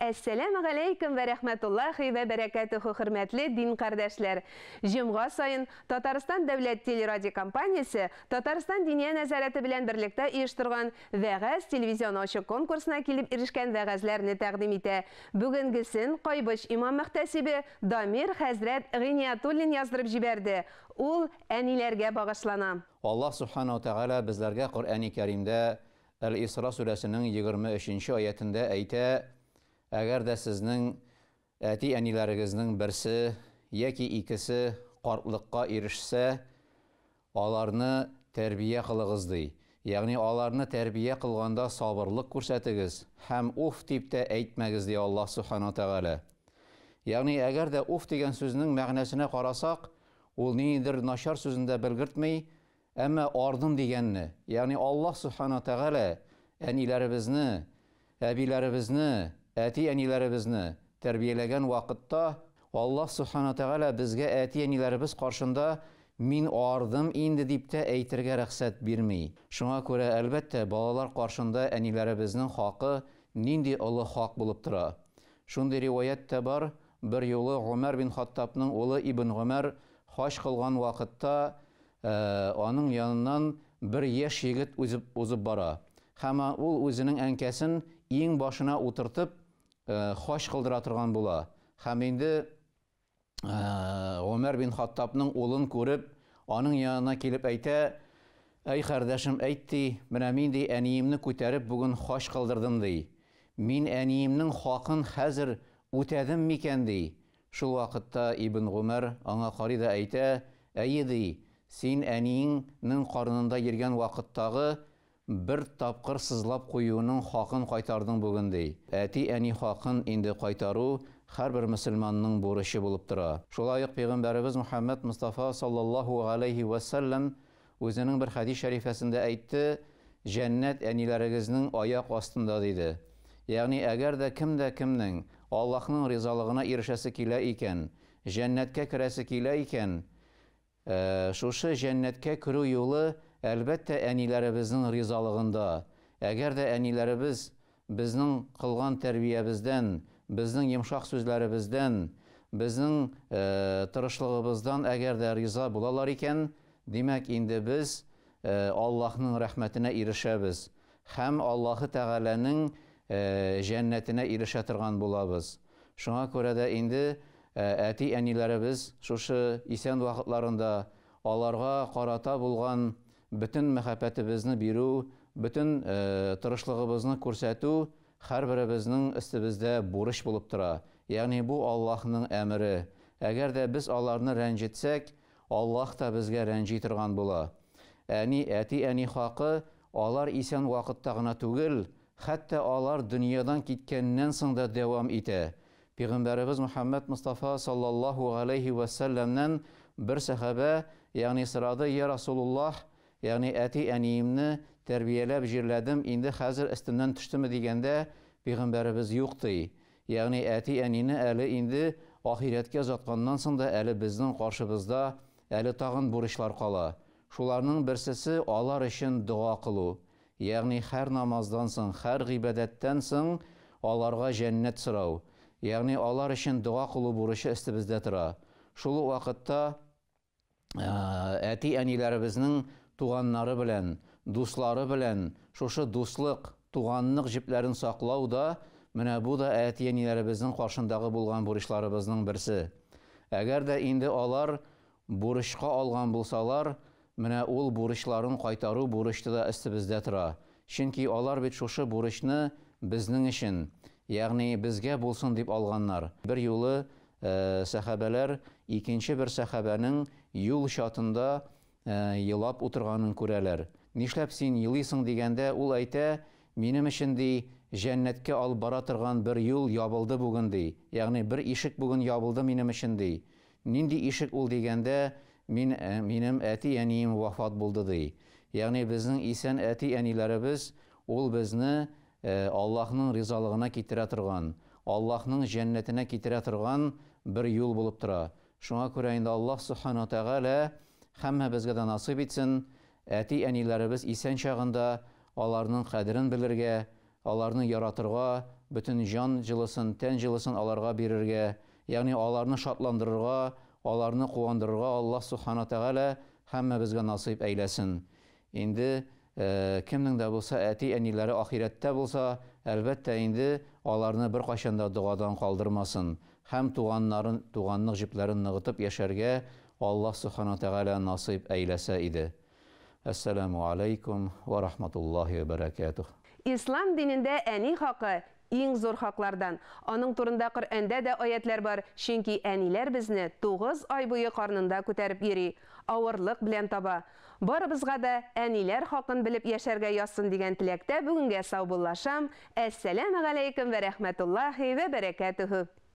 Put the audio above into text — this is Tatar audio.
Әссәләмү галәйкүм вә рәхмәтуллаһи вә бәрәкәтүһү, хөрмәтле дин кардәшләр! Җомга саен Татарстан дәүләт телерадиокомпаниясе Татарстан Диния нәзарәте белән берлектә оештырган Вәгазь телевизион ачык конкурсына килеп ирешкән вәгазьләрне тәкъдим итә. Бүгенгесен Кайбыч имам-мөхтәсибе Дамир хәзрәт Гыйниятуллин яздырып җибәрде. Ул әниләргә багышлана. Аллаһ Сүбхәнәһү вә Тәгалә безләргә Коръәни Кәримдә Әл-Исра сүрәсенең 23 нче аятендә әйтә, Әгәр дә сезнең әти-әниләрегезнең берсе яки икесе картлыкка ирешсә, аларны тәрбия кылыгыз, ди. Ягъни аларны тәрбия кылганда сабырлык күрсәтегез һәм уф дип тә әйтмәгез, ди Аллаһ Сүбхәнәһү вә Тәгалә. Ягъни әгәр дә уф дигән сүзнең мәгънәсенә карасак, ул ниндидер начар сүзен дә белгертми, Әмма ардым дигәнне, ягъни Аллаһ Сүбхәнәһү вә Тәгалә әниләребезне, әбиләребезне, әти-әниләребезне тәрбияләгән вакытта, Аллаһ Сүбхәнәһү вә Тәгалә безгә әти-әниләребез каршында мин ардым инде дип тә әйтергә рәхсәт бирми. Шуңа күрә, әлбәттә, балалар каршында әниләребезнең хакы нинди олы хак булып тора. Шундый риваять тә бар, бер юлы Гомәр бин Хаттабның улы Ибн Гомәр хаҗ кылган вакытта Аның яныннан бер яшь егет узып, узып бара. Һәм ул үзенең әнкәсен иң башына утыртып, хаҗ кылдыра торган була. Һәм инде Гомәр бин Хаттабның улын күреп, аның янына килеп әйтә, Әй, кардәшем, әйт, ди, менә мин, ди, әниемне күтәреп бүген хаҗ кылдырдым, ди. Мин әниемнең хакын хәзер үтәдем микән, ди. Шул вакытта Ибн Гомәр аңа карый да әйтә, Әйе, ди, син әниең нең карынында йөргән вакыттагы бер тапкыр сызлап куюының хакын кайтардың бүген, ди. Әти-әни хакын инде кайтару һәрбер мөселманның бурычы булып тора. Шулай ук Пәйгамбәребез Мөхәммәд Мостафа саллаллаһу галәйһи вә сәлләм Үзенең бер хәдис шәрифәсендә әйтте, Җәннәт әниләрегезнең аяк астында, диде. Ягъни, әгәр дә кем дә кемнең Аллаһның ризалыгына ирешәсе килә икән, җәннәткә керәсе килә икән, шушы җәннәткә керү юлы, әлбәттә, әниләребезнең ризалыгында. Әгәр дә әниләребез Безнең кылган тәрбиябездән, безнең йомшак сүзләребездән, безнең тырышлыгыбыздан әгәр дә риза булалар икән, димәк инде без Аллаһның рәхмәтенә ирешәбез һәм Аллаһы Тәгаләнең җәннәтенә ирешә торган булабыз. Шуңа күрә дә инде әти-әниләребез шушы исән вакытларында аларга карата булган Бөтен мәхәббәтебезне бирү, бөтен тырышлыгыбызны күрсәтү һәрберебезнең өстебездә бурыч булып тора. Ягъни бу Аллаһның әмере. Әгәр дә без аларны рәнҗетсәк, Аллаһ та безгә рәнҗи торган була. Әни, әти-әни хакы алар исән вакытта гына түгел, хәтта алар дөньядан киткәннән соң да дәвам итә. Пигамбәребез Мөхәммәд Мостафа саллаллаһу галәйһи вә сәлләмнән бер сәхабә, ягъни сорады, Йә Расулуллаһ, ягъни әти-әниемне тәрбияләп җирләдем, инде хәзер өстемнән төштеме дигәндә, пигамбәребез юк ди. Ягъни әти-әнине әле инде ахирәткә озатканнан соң да әле безнең каршыбызда әле тагын бурычлар кала. Шуларның берсесе алар өчен дога кылу. Ягъни һәр намаздан соң, һәр гыйбадәттән соң аларга җәннәт сорау, ягъни алар өчен дога кылу бурычы өстебездә тора. Шул ук вакытта әти-әниләребезнең туганнары белән, дуслары белән шушы дуслык, туганлык җепләрен саклау да, менә бу да әти-әниләребезнең каршындагы булган бурычларыбызның берсе. Әгәр дә инде алар бурычка алган булсалар, менә ул бурычларын кайтару бурычты да өстебездә тора. Чөнки алар бит шушы бурычны безнең өчен, ягъни безгә булсын дип алганнар. Бер юлы сәхабәләр икенче бер сәхабәнең юл чатында елап утырганын күрәләр. Нишләп син елыйсың дигәндә, ул әйтә, минем өчен, ди, җәннәткә алып бара торган бер юл ябылды бүген, ди. Ягъни бер ишек бүген ябылды минем өчен, ди. Нинди ишек ул дигәндә, мин, минем әти-әнием вафат булды, ди. Ягъни безнең исән әти-әниләребез, ул безне Аллаһның ризалыгына китерә торган, Аллаһның җәннәтенә китерә торган бер юл булып тора. Шуңа күрә инде Аллаһ Сүбхәнәһү вә Тәгалә һәммәбезгә дә насыйп итсен, әти-әниләребез исән чагында аларның кадерен белергә, аларны яратырга, бөтен җан җылысын, тән җылысын аларга бирергә, ягъни аларны шатландырырга, аларны куандырырга Аллаһ Субхана Тәгалә һәммәбезгә насыйп әйләсен. Инде кемнең дә булса әти-әниләре ахирәттә булса, әлбәттә инде, аларны беркайчан да догадан калдырмасын һәм туганнарын, туганлык җепләрен ныгытып яшәргә Аллаһ Субхана Тәгалә насыйп әйләсә иде. Әссәламү алейкум вә рахматуллаһи вә бәрәкәтүһ. Ислам динендә әни хакы иң зур хаклардан. Аның турында Коръәндә дә аятьләр бар, чөнки әниләр безне 9 ай буе карнында күтәреп йөри, авырлык белән таба. Барыбызга да әниләр хакын белеп яшәргә язсын дигән теләктә бүгенгә саубуллашам. Әссәламегаләйкүм вә рәхмәтуллаһи вә бәрәкәтүһү.